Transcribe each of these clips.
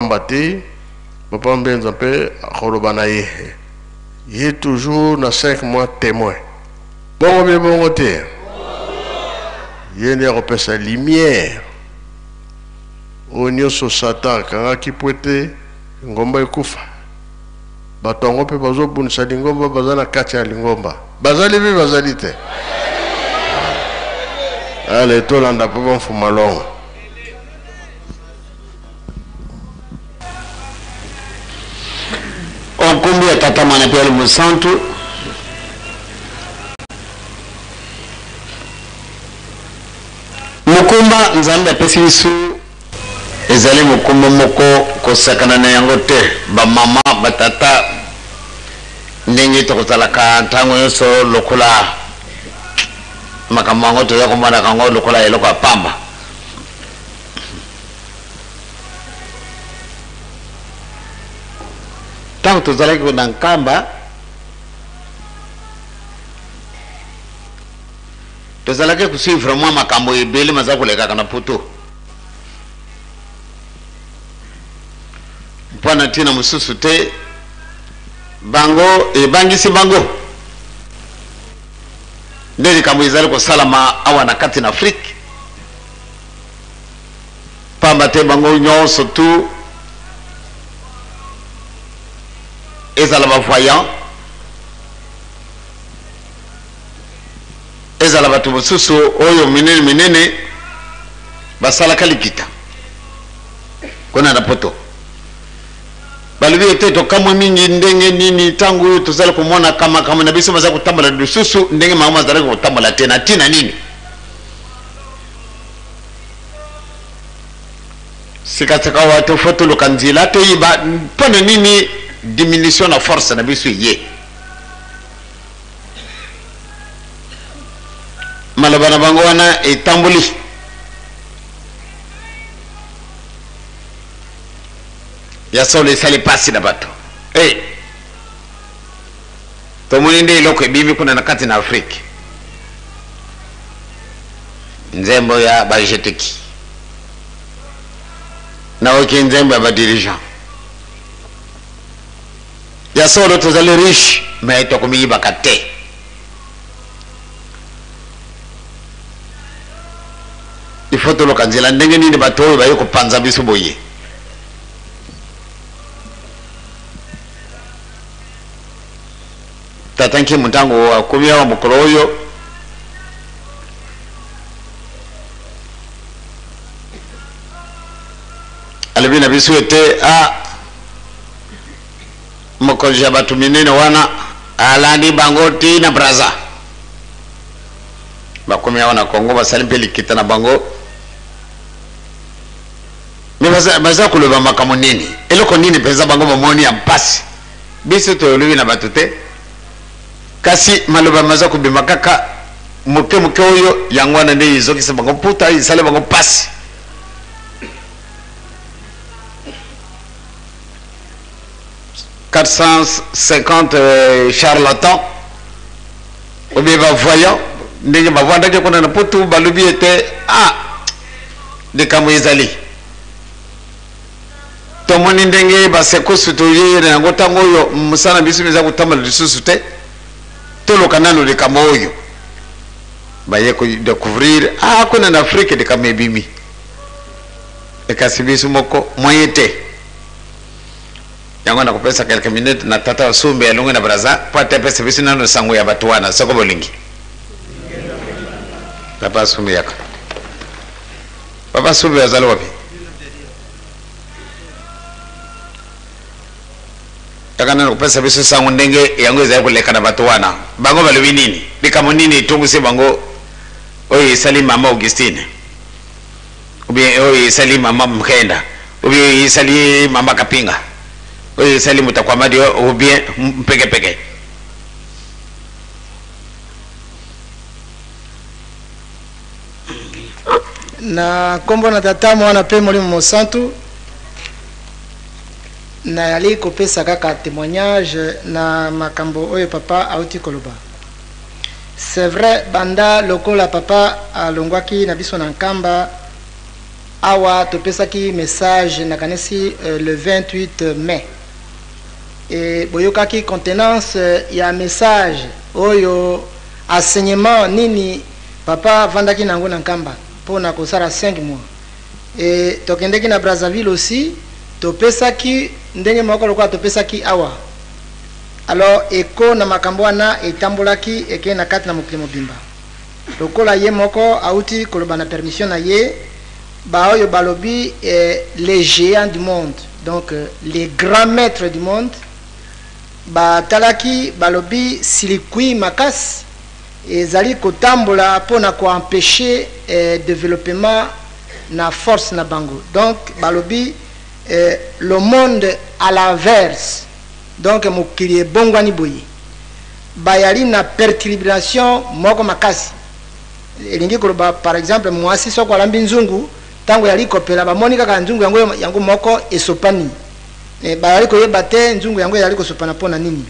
Pamba te papa Mbenza mpe akoloba na ye ye toujours na 5 mois temoin. Bongo bien bongo te. Ye nde akopesa lumière oyo nyonso Satan akangaki mpo ete lingomba ekufa. Bato yango mpe bazobundisa lingomba, baza na kati ya lingomba. Bazali mpe bazali te. Ale tolanda papa Mfuma Longo. O nkombo ya Tata, Mwana mpe ya Mosantu. Mokumba Nzambe apesi biso ezali mokumba moko kosakana na yango te. Bamama, batata, ndenge tokozalaka ntango nyonso lokola makambo yango toza komonaka yango lokola eloko ya pamba. Ntango tozalaki na Nkamba, tozalaki kosuivre mwa makambo ebele maza kolekaka na poto mpo na ntina mosusu te bango ebangisi bango nde likambo ezali kosalama awa na kati na Afrike. Pamba te bango nyonso tout ezala ba voyants ezala bato mosusu oyo minene minene basalaka likita kuna na poto balobi ete tokamwe mingi ndenge nini ntango oyo tozali komonaka makambo na biso maza kotambola lisusu ndenge makambo mazalaki kotambola te na ntina nini. Sikasikawa to faut toluka nzela toyeba mpo na nini diminution na force na biso eye. Maloba na bango wana etamboli ya solo esali pasi na bato. Hey, tomoni nde eloko ebimi kuna na kati na Afrique. Nzembo ya ba jeteki. Naoki nzembo ya ba dirigeant. Ya solo tozali riche mais tokomiyibaka te. Il faut toluka nzela ndenge nini bato oyo baye kopanza biso boye. Tata Nkimu ntango akomi awa mokolo oyo, alobi na biso ete a mokonzi ya bato minene wana alandi bango ti na Brazza. Bakomi awa na Congo, basali mpe likita na bango. Me baza, baza koloba makambo nini? Eloko nini mpenza bango bamoni ya mpasi? Biso tolobi na bato te, kasi maloba maza kobima kaka moke moke oyo yango wana nde ezokisa bango mputa, esali bango mpasi. 450 charlatans ou bien ba voyants ndenge bavandaki kuna na poto balobi ete ah likambo ezali Tomoni ndenge ba secousses toye na yango tango oyo mosala na biso eza kotambola lisusu te. Toluka nanu likambo oyo. Baye ko decouvrir ah kuna na Afrique likambo ebimi. Kasi biso moko moyen te. Yango nakopesa quelques minutes na tata wa Sumbe alongwe na Brazza po ate apesa biso nanu sango ya bato wana soko bolingi. Papa Sumbe yaka. Papa Sumbe azali wapi? Yaka nanu kopesa biso sango ndenge yango ezali koleka na bato wana. Bango balobi nini? Likambo nini etungisi bango oyo esali mama Augustine? Ou bien oyo esali mama Mkenda? Ou bien oyo esali mama Kapinga? Oyo esali Mutakwamadi ou bien Mpekepeke? Na nkombo na Tata, Mwana mpe Molimo Mosantu, nayali kopesa kaka temoignage na makambo oyo papa auti koloba. C'est vrai, banda lokola papa alongwaki na biso na Nkamba, Awa topesaki message nakanisi le 28 mai e boyokaki contenance ya message oyo, enseignement nini papa avandaki nango na Nkamba mpo na kosala 5 mois. E tokendeki na Brazzaville aussi, topesaki ndenge moko lokola topesaki awa. Alors eko na makambo wana etambolaki ekei na kati na mokili mobimba. Lokola ye moko auti koloba na permission na ye, baoyo balobi les géants du monde, donc les grands maîtres du monde, batalaki, balobi silikui makasi ezali kotambola mpona koempêcher développement na force na bango. Donc balobi le monde à l'inverse, donc mokili ebongwani boye, bayali na perturbation moko makasi. Elingi koloba, par exemple, mwasi soko alambi nzungu, ntango yali kopela, bamoni kaka nzungu yango, yango moko esopani. Bayali koyeba te nzungu yango ezali kosopana mpona nini.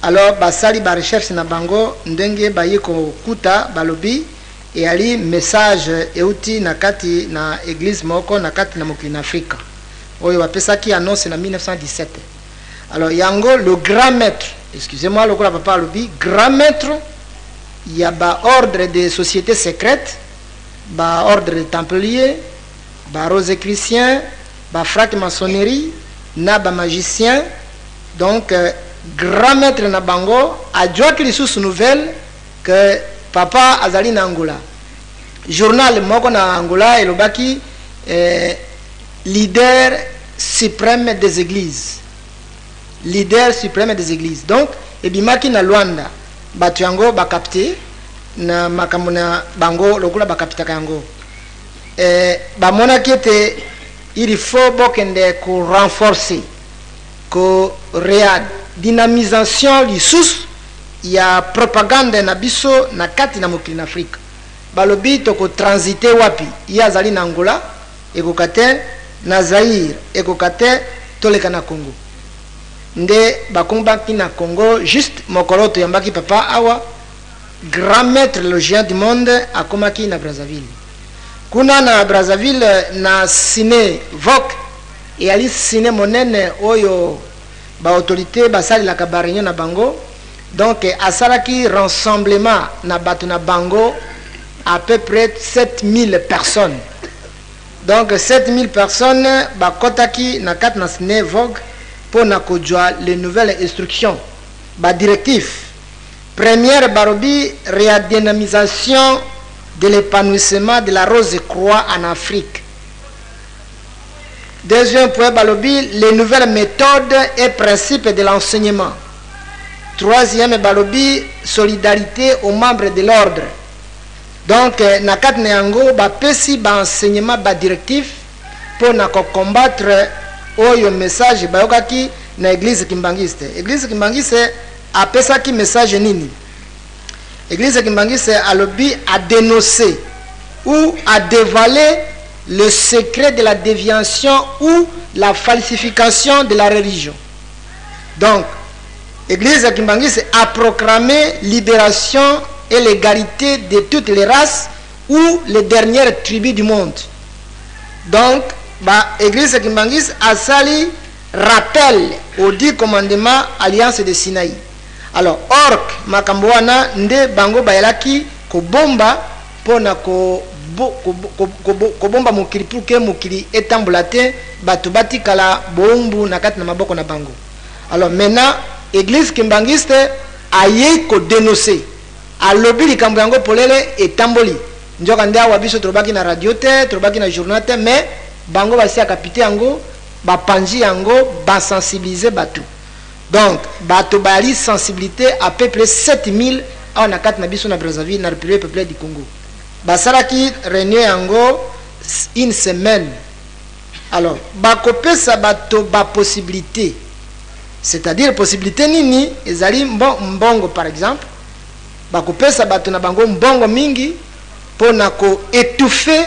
Alors basali barecherche na bango, ndenge bayi kokuta, balobi eyali message euti na kati na église moko na kati na mokili na Afrika oyo bapesaki annonce na 1917. Alors yango le grand maître, excusez-moi, lokola papa alobi grand maître ya baordre de société secrète, baordre de templier, barosicrucien, bafranc-maçonnerie na bamagicien, donc grand maître na bango azwaki lisusu nouvelle que papa azali na Angola. Journal moko na Angola elobaki leader suprême des églises, leader suprême des églises. Donc ebimaki na Luanda, bato yango bacapter na makambo na bango lokola bacaptaka yango. Bamonaki ete il faut bokende korenforcer, koredynamisation lisusu ya propagande na biso na kati na mokili na Afrika. Balobi tokotransiter wapi? Ye azali na Angola, ekoka te, na Zaire ekoka te, toleka na Congo. Nde bakombaki na Congo juste mokolo toyambaki papa awa. Grand maître, le géant du monde, akomaki na Brazzaville. Kuna na Brazzaville, na Ciné Vogue, eyali ciné monene oyo baautorité basalelaka baréunion na bango. Donc asalaki rassemblement na bato na bango, à peu près 7000 personnes. Donc 7000 personnes bakɔtaki na kati na Ciné Vogue mpo na kozwa les nouvelles instructions, badirective. Première, balobi rédynamisation de l'épanouissement de la Rose Croix en Afrique. Deuxième point, balobi les nouvelles méthodes et principes de l'enseignement. Troisième, balobi solidarité aux membres de l'ordre. Donc na kati na yango bapesi baenseignement, badirective mpo na kocombattre oyo message bayokaki na église kimbangiste. Église kimbangiste apesaki message nini? Église kimbangiste alobi a dénoncer ou a dévoiler le secret de la déviation ou la falsification de la religion. Donc église kimbangiste a proclamé libération et l'égalité de toutes les races ou les dernières tribus du monde. Donc ba église kimbangiste asali rappel aux 10 commandements, alliance de Sinaï. Alors or makambo wana nde bango bayelaki kobomba mpona kobomba mokili pour que mokili etambola te, bato batikala bowumbu na kati na maboko na bango. Alors maintenant église kimbangiste ayei kodénoncer, alobi likambo yango polele, etamboli. Nzoka nde awa biso tolobaki na radio te, tolobaki na journal te, mais bango basi acapter yango, bapanzi yango, basensibiliser bato. Donc bato bayali sensibilité à peu près 7000 awa na kati na biso na Brazzaville, na République populaire du Congo. Basalaki réunion yango une semaine. Alors bakopesa bato bapossibilité, c'est-à-dire possibilité nini? Ezali mbongo. Par exemple, bakopesa bato na bango mbongo mingi mpona koétouffer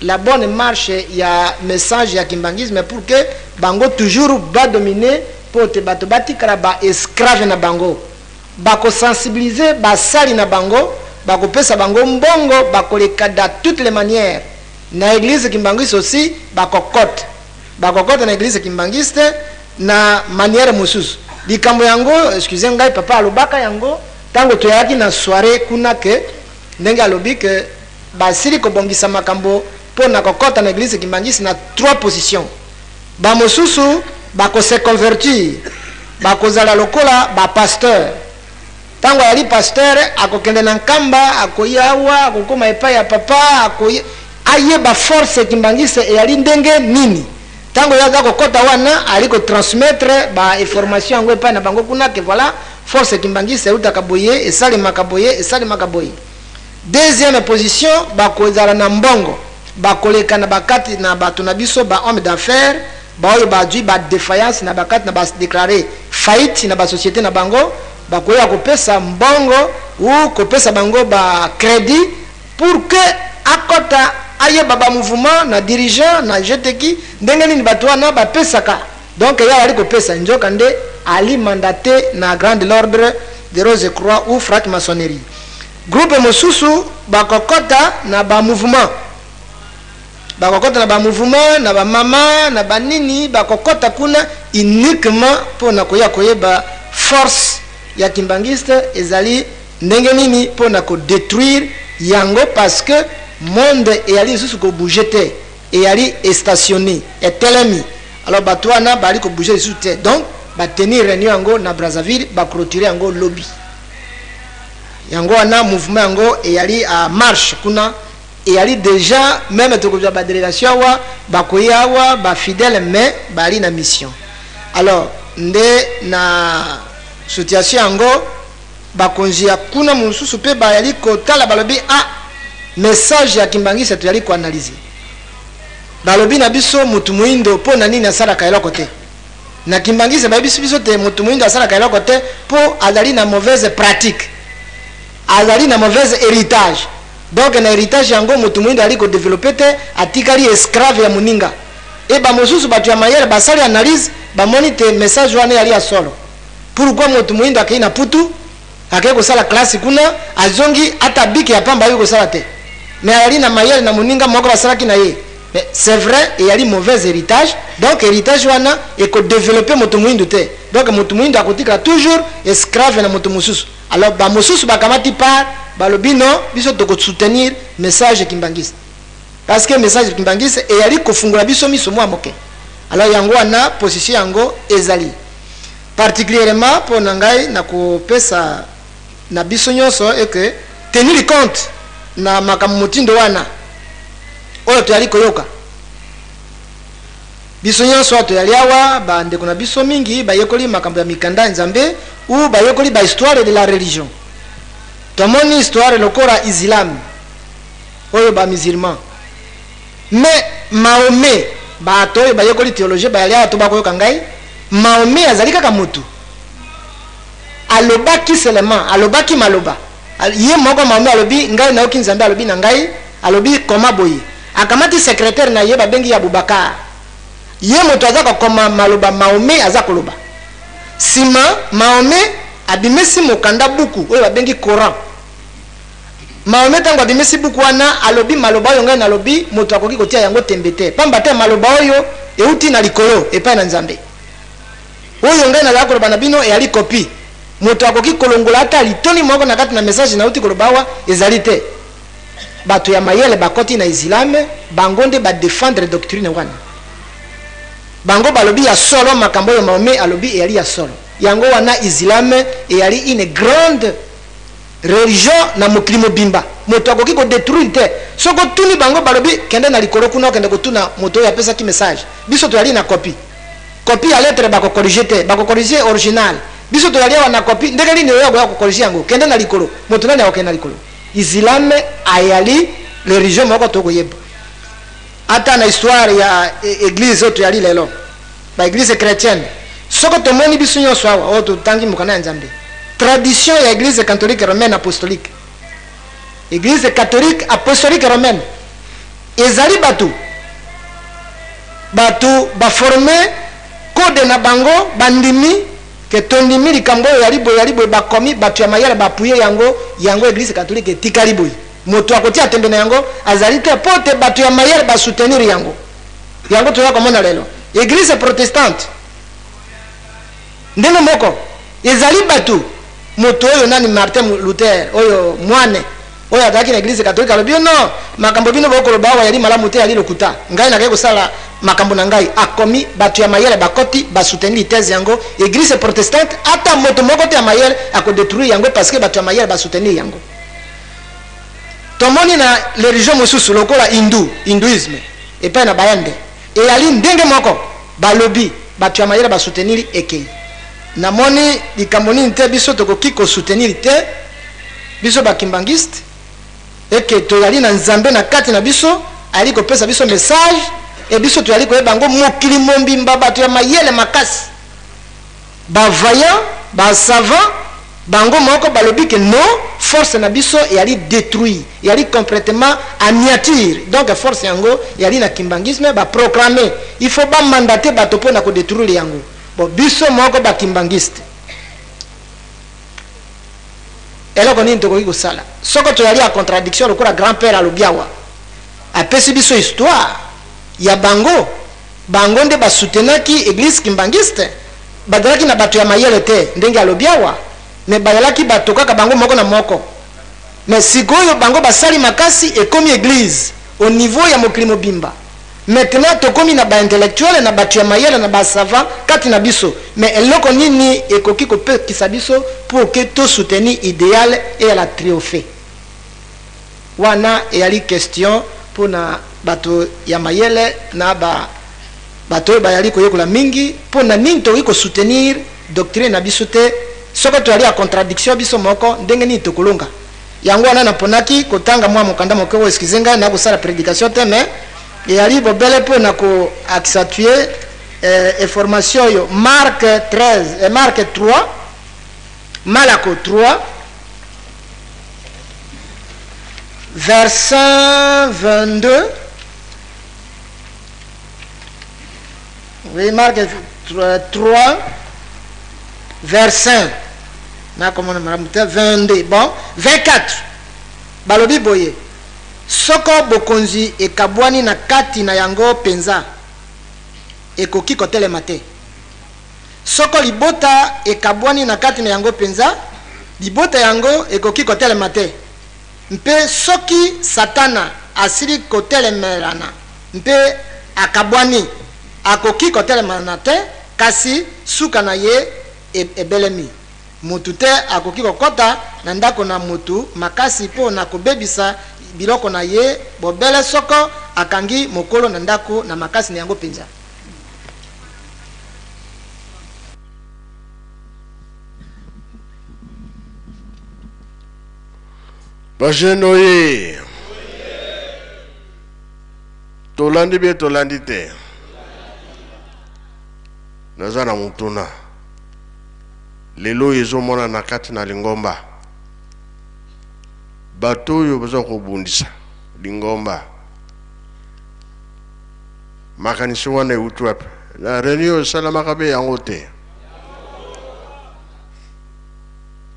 la bonne marche ya message ya kimbangisme, pour que bango toujours badomine, mpo te bato batikala baesclave na bango. Bakosensibiliser basali na bango, bakopesa bango mbongo, bakoleka dans toutes les manières. Na église kimbanguiste aussi bakokota, bakokota na église kimbanguiste na manière mosusu. Likambo yango, excuse ngai, papa alobaka yango ntango toyaki na soirée kuna, ke ndenge alobi ke basili kobongisa makambo mpo na kokɔta na église kimbanguiste na trois positions. Bamosusu bakose convertir, bakozala lokola bapasteur. Ntango ayali pasteur, akokende na Nkamba, akoya awa, akokóma epai ya papa, akoya ayeba force kimbanguiste eyali ndenge nini. Ntango ye aza kokɔta wana, ali kotransmettre bainformation yango epai na bango kuna, ke voilà, force kimbanguiste eutaka boye, esalemaka boye, esalemaka boye. Deuxième position, bakozala na mbongo, bakoleka na bakati na bato na biso, bahomme d'affaires, baoyo bazwi badéfaillance na bakati na badéclaré faillite na basociété na bango, bakoya kopesa mbongo ou kopesa bango bacrédit pour que akɔta, ayeba bamouvement na dirigeant na gtki, ndenge nini bato wana bapesaka. Donc ye ali kopesa, nzoka nde ali mandaté na grande l'ordre de Rose Croix ou franc maçonnerie. Groupe mosusu bakokɔta na bamouvement, bakokɔta na bamouvement na bamama na banini, bakokɔta kuna uniquement mpona koya koyeba force ya kimbanguiste ezali ndenge nini, mpona kodétruire yango, parce que monde eyali lisusu kobouge te, eyali estationné, etelemi. Alors bato wana bali kobouge lisusu te. Donc batenir réunion yango na Brazzaville, baclôture yango lobi. Yango wana mouvement yango eyali en marche kuna, eyali déjà même tokozwa badélégation awa, bakoya awa, bafidèle, mais bali na mission. Alors nde na situation yango, bakonzi ya kuna mosusu mpe bayali kotala, balobi: "Ah, message ya kimbanguiste toyali koanalyse." Balobi na biso motu moyindo mpo na nini asalaka eloko te na kimbanguiste? Bayebisi biso te motu moyindo asalaka eloko te mpo azali na mauvaise pratique, azali na mauvaise héritage. Donc na héritage yango, motu moyindo ali kodévelopper te, atikali esclave ya moninga. E bamosusu, bato ya mayele, basali analyse, bamoni te message wana eyali ya solo. Pourquoi motu moyindo akei na Putu, akei kosala classe kuna, azongi, ata bike ya pamba ayoki kosala te? Mais ayali na mayele na moninga moko basalaki na ye. Mais c'est vrai, eyali mauvais héritage. Donc héritage wana ekodévelopper moto moyindu te. Donc moto moyindu akotikala toujours esclave na moto mosusu. Alors bamosusu bakamati part, balobi: "Non, biso tokosoutenir message kimbanguiste, parce que message kimbanguiste eyali kofungola biso miso mwa moke." Alors yango wana position yango ezali particulièrement mpo na ngai na kopesa na biso nyonso eke tenir compte na makambo motindo wana oyo toyali koyoka. Biso nyonso toyali awa, bandeko na biso mingi bayekoli makambo ya mikanda ya Nzambe ou bayekoli bahistoire de la religion. Tomoni histoire lokola islam oyo, bamusulman. Mais Mahomet, bato oyo bayekoli théologie bayali awa to bakoyoka ngai, Mahomet azali kaka motu, alobaki seulement, alobaki maloba ye moko. Mahomet alobi: "Ngai nayoki Nzambe alobi na ngai, alobi koma boye." Akamati secrétaire na ye, babengi ya Abubakar, ye moto aza kokoma maloba Mahomet aza koloba. Nsima Mahomet abimisi mokanda, buku oyo babengi Coran. Mahomet, ntango abimisi buku wana, alobi: "Maloba oyo ngai nalobi, moto akoki kotia yango tembe te, pamba te maloba oyo euti na likolo epai na Nzambe. Oyo ngai nazala koloba na bino eyali copie. Moto akoki kolongola ata litoni moko na kati na message nauti koloba awa ezali te." Bato ya mayele bakoti na islame, bango nde badéfendre doctrine wana. Bango balobi: "Ya solo, makambo oyo Mahomet alobi eyali ya solo." Yango wana islame eyali une grande religion na mokili mobimba, moto akoki kodétruire te. Soki otuni bango, balobi: "Kende na likolo kuna, okende kotuna moto oyo apesaki message. Biso toyali na copie. Copie ya lettre bakocorriger te, bakocorriger original. Biso toyali awa na copie, ndenge nini oyo akoya kocorriger yango? Kende na likolo." Moto nani akokende na likolo? Islame ayali religion moko tokoyeba. Ata na histoire ya église oyo toyali lelo, baéglise chrétienne, soko tomoni biso nyonso awa oyo totangi mokanda ya Nzambe, tradition ya église catholique romaine apostolique, église catholique apostolique romaine, ezali bato baforme code na bango, bandimi ke tondimi likambo oyo yali boye, yali boye. Bakomi, bato ya mayele bapuye yango. Yango église catholique etikali boye. Moto akotia tembe na yango azali te mpo te bato ya mayele basoutenir yango. Yango toza komona lelo eglise protestante ndenge moko ezali bato. Moto oyo nani, Martin Luther, oyo mwane oyo azalaki na eglise catholique, alobi: "Non, makambo bino bokoloba awa yali malamu te, yali lokuta. Ngai nakei kosala makambo na ngai." Akomi bato ya mayele bakoti, basoutenir thèse yango. Eglise protestante, ata moto moko te ya mayele akodétruire yango, parce que bato ya mayele basoutenir yango. Tomoni na religion mosusu lokola hindu, hindouisme epai na Bainde, eyali ndenge moko. Balobi bato ya mayele basoutenir, ekei. Namoni likambo nini te biso tokoki kosoutenir te, biso bakimbangiste, eke toyali na Nzambe na kati na biso, ayali kopesa biso message e biso toyali koyeba yango. Mokili mombimba, bato ya mayele makasi, bavaillant, basavant, bango moko balobi ke non, force na biso eyali détruit, eyali complètement anéantir. Donc force yango eyali na kimbangisme. Baproclame il faut bamandate bato mpo na kodétruire yango. Bon, biso moko bakimbangiste, eloko nini tokoki kosala soko toyali ya contradiction? Lokola grand père alobi awa, apesi biso histoire ya bango. Bango nde basoutenaki église kimbangiste. Bazalaki na bato ya mayele te ndenge alobi awa, me bazalaki bato kaka bango moko na moko. Me sikoyo bango basali makasi, ekomi église au niveau ya mokili mobimba. Maintenant tokomi na baintellectuel, na bato ya mayele, na basavant kati na biso. Mais eloko nini ekoki kopekisa biso pour que tosoutenir idéal eyala triomphe? Wana eyali question mpona bato ya mayele na bato oyo bayali koyekola mingi. Mpo na nini tokoki kosoutenir doctrine na biso te soki toyali ya contradiction biso moko? Ndenge nini tokolonga yango? Wana naponaki kotanga mwa mokanda moke oyo. Excuse ngai, nakosala prédication te, mais eyali bobele mpo na koaccentuer information oyo. Marc 13, Marc 3, Malako 3, verset 22. Oui, Marc 3, verset, nakomona malamu te, 22, bon, 24. Balobi boye: "Soko bokonzi ekabwani na kati na yango mpenza, ekoki kotelema te. Soko libota ekabwani na kati na yango mpenza, libota yango ekoki kotelema te. Mpe soki Satana asili kotelemelana mpe akabwani, akoki kotelemana te, kasi suka na ye ebelemi. Motu te akoki kokɔta na ndako na motu makasi mpo na kobebisa biloko na ye, bobele soko akangi mokolo na ndako na makasi na yango mpenza." Bajeunes oye! Tolandi bien, tolandi te? Naza na motuna. Lelo oyo ezomona na kati na lingomba, bato oyo baza kobundisa lingomba, makanisi wana euti wapi? Na réunion esalamaka mpe yango te.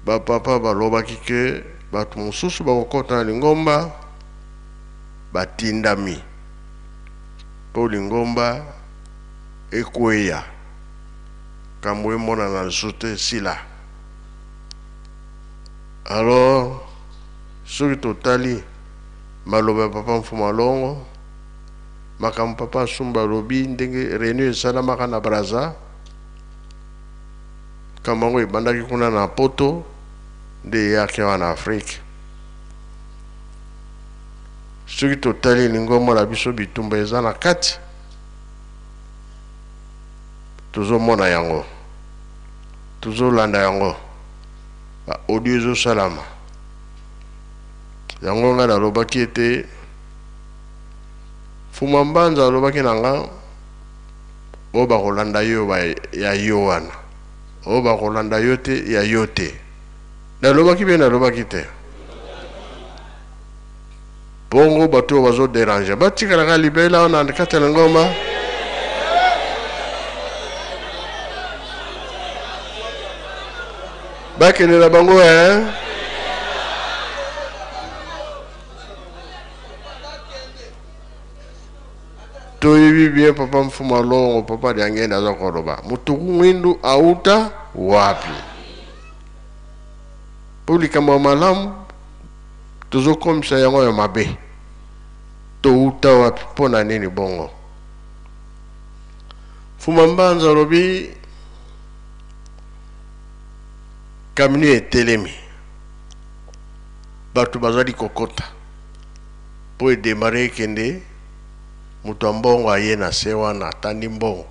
Bapapa balobaki ke bato mosusu bakokɔta na lingomba batindami mpo lingomba ekweya, kambo emonana lisusu te, esila. Alors soki totali maloba ya papa Mfuma Longo, makambo papa Asumba alobi, ndenge réunion esalamaka na Braza, kambo yango ebandaki kuna na Poto nde eyaki awa na Afrique. Soki totali lingomba na biso, bitumba eza na kati, tozomona yango, tozolanda yango, baaudio ezosalama yango. Ngai nalobaki ete Fuma Mbanza alobaki na nga: "Oyo bakolanda yo ya yo wana, oyo bakolanda yo te ya yo te." Nalobaki mpe nalobaki te bongo. Bato oyo bazodéranger batikalaka libela wana na kati ya lingomba. Bakende na bango, eh? Oyebi bien papa Mfuma Longo, papa Diangenda aza koloba mutuku mwindu auta wapi? Mpo likambo ya malamu tozokomisa yango ya mabe, touta wapi? Mpo na nini bongo? Mfuma Mbanza alobi kamini etelemi, bato bazali kokota mpo edemare ekende. Moto ya mbongo aye na se wana atandi mbongo.